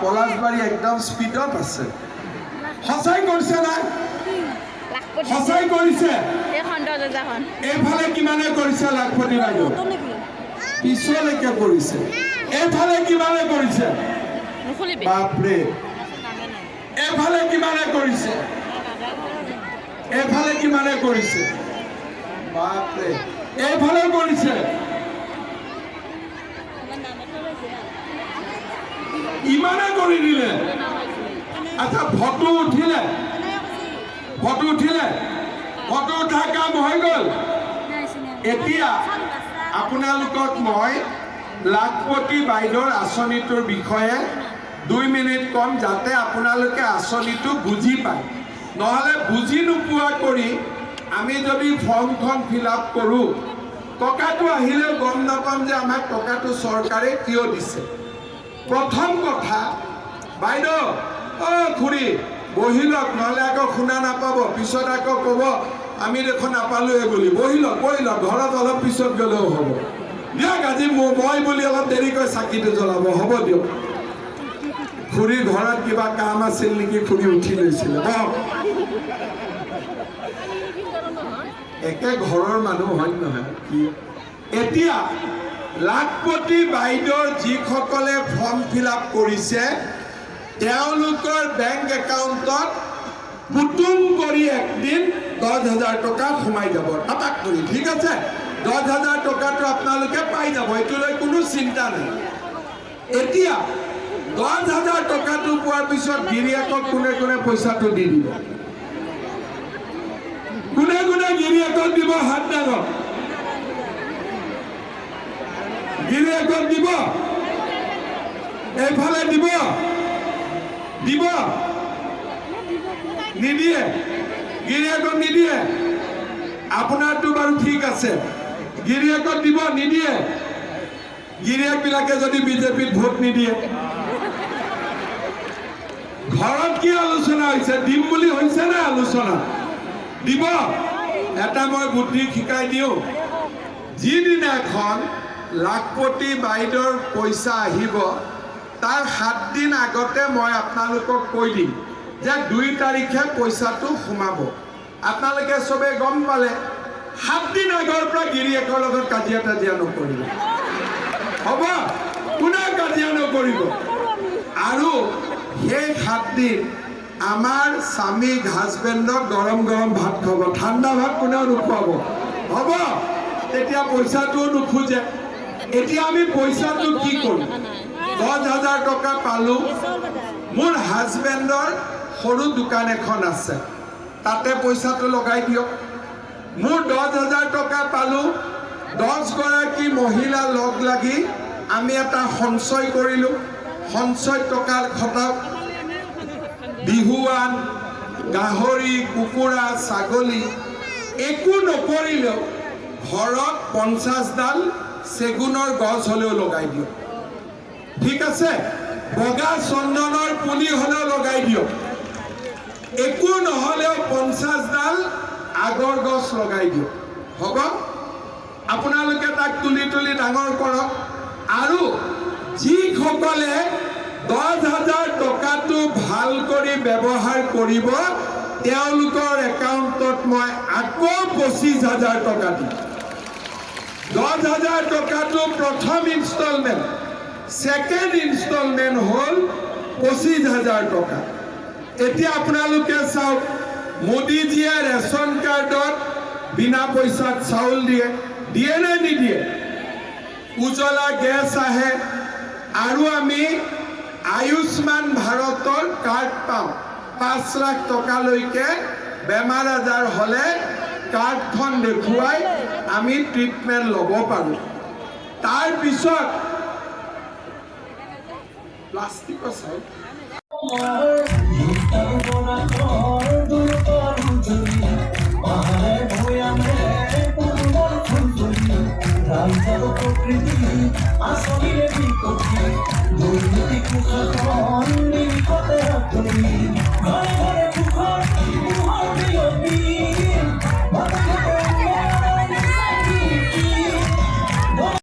পলাশবাৰী একদম স্পীডত আছে। সঁচাই কৰিছে নাই? লাখপতি। সঁচাই কৰিছে? এইখন 10 হাজাৰখন। এইফালে কিমানে কৰিছে লাখপতি বাইদেউ? পিছলৈকে কৰিছে। এইফালে কিমানে কৰিছে? নুখুলিবি। বাপৰে! এইফালে কিমানে কৰিছে? এইফালে কিমানে কৰিছে? বাপৰে! এইফালেও কৰিছে। ইমানে কৰি দিলে। আচ্ছা, ফটো উঠিলে? ফটো উঠিলে? ফটো উঠা কাম হৈ গ'ল। এতিয়া আপোনালোকক মই লাখপতি বাইদেউৰ আঁচনিটোৰ বিষয়ে 2 মিনিট ক'ম, যাতে আপোনালোকে আঁচনিটো বুজি পায়। নহ'লে বুজি নোপোৱা কৰি আমি যদি ফৰ্মখন ফিল আপ কৰোঁ, টকাটো আহিলেও গম নাপাম যে আমাক টকাটো চৰকাৰে কিয় দিছে। প্ৰথম কথা, বাইদেউ, অ' খুৰী, বহি লওক, নহ'লে আকৌ শুনা নাপাব। পিছত আকৌ ক'ব আমি দেখোন নাপালোৱে বুলি। বহি লওক, বহি লওক। ঘৰত অলপ পিছত গ'লেও হ'ব দিয়ক। আজি মই বুলি অলপ দেৰিকৈ চাকিটো জ্বলাব। হ'ব দিয়ক। খুৰীৰ ঘৰত কিবা কাম আছিল নেকি? খুৰী উঠি লৈছিলে। বহক। একে ঘৰৰ মানুহ হয় নহয় কি? এতিয়া লাখপতি বাইদেউৰ যিসকলে ফৰ্ম ফিল আপ কৰিছে, তেওঁলোকৰ বেংক একাউণ্টত পুতুং কৰি একদিন 10,000 টকা সোমাই যাব, টাপাক কৰি। ঠিক আছে? 10,000 টকাটো আপোনালোকে পাই যাব, এইটো লৈ কোনো চিন্তা নাই। এতিয়া 10,000 টকাটো পোৱাৰ পিছত গিৰিয়েকক কোনে কোনে পইচাটো দি দিব? কোনে কোনে গিৰিয়েকক দিব, হাত ডাঙক। গিৰিয়েকক দিব? এইফালে দিব? দিব? নিদিয়ে? গিৰিয়েকক নিদিয়ে? আপোনাৰতো বাৰু ঠিক আছে। গিৰিয়েকক দিব? নিদিয়ে? গিৰিয়েকবিলাকে যদি বিজেপিত ভোট নিদিয়ে? ঘৰত কি আলোচনা হৈছে? দিম বুলি হৈছে নে আলোচনা? দিব। এটা মই বুদ্ধি শিকাই দিওঁ। যিদিনাখন লাখপতি বাইদেউৰ পইচা আহিব, তাৰ 7 দিন আগতে মই আপোনালোকক কৈ দিম যে 2 তাৰিখে পইচাটো সোমাব। আপোনালোকে চবে গম পালে, 7 দিন আগৰ পৰা গিৰিয়েকৰ লগত কাজিয়া তাজিয়া নকৰিব। হ'ব? কোনেও কাজিয়া নকৰিব। আৰু সেই 7 দিন আমাৰ স্বামীক, হাজবেণ্ডক গৰম গৰম ভাত খুৱাব, ঠাণ্ডা ভাত কোনেও নোখোৱাব। হ'ব? তেতিয়া পইচাটোও নোখোজে। এতিয়া আমি পইচাটো কি কৰিম? 10,000 টকা পালোঁ, মোৰ হাজবেণ্ডৰ সৰু দোকান এখন আছে, তাতে পইচাটো লগাই দিয়ক। মোৰ 10,000 টকা পালোঁ, 10গৰাকী মহিলা লগ লাগি আমি এটা সঞ্চয় কৰিলোঁ। সঞ্চয় টকা খটাওক। বিহুৱান, গাহৰি, কুকুৰা, ছাগলী, একো নকৰিলেও ঘৰত 50ডাল চেগুনৰ গছ হ'লেও লগাই দিয়ক। ঠিক আছে? বগা চন্দনৰ পুলি হ'লেও লগাই দিয়ক। একো নহ'লেও 50ডাল আগৰ গছ লগাই দিয়ক। হ'ব? আপোনালোকে তাক তুলি তুলি ডাঙৰ কৰক। আৰু যিসকলে 10,000 টকাটো ভাল কৰি ব্যৱহাৰ কৰিব, তেওঁলোকৰ একাউণ্টত মই আকৌ 25,000 টকা দিম। 10,000 টকাটো প্ৰথম ইনষ্টলমেণ্ট, ছেকেণ্ড ইনষ্টলমেণ্ট হ'ল 25,000 টকা। এতিয়া আপোনালোকে চাওক, মোদীজীয়ে ৰেচন কাৰ্ডত বিনা পইচাত চাউল দিয়ে। দিয়ে নে নিদিয়ে? উজলা গেছ আহে আৰু আমি আয়ুষ্মান ভাৰতৰ কাৰ্ড পাওঁ। 5 লাখ টকালৈকে বেমাৰ আজাৰ হ'লে কাৰ্ডখন দেখুৱাই আমি ট্ৰিটমেণ্ট ল'ব পাৰোঁ। তাৰপিছত প্লাষ্টিকৰ চাউল। পাহাৰে ভৈয়ামে পদুমৰ ফুলফুলি, ৰাইজৰ প্ৰকৃতি আঁচনিৰে বিকশি, দুৰ্নীতি কুশাসন নিমিষতে আঁতৰি ঘৰে ঘৰে।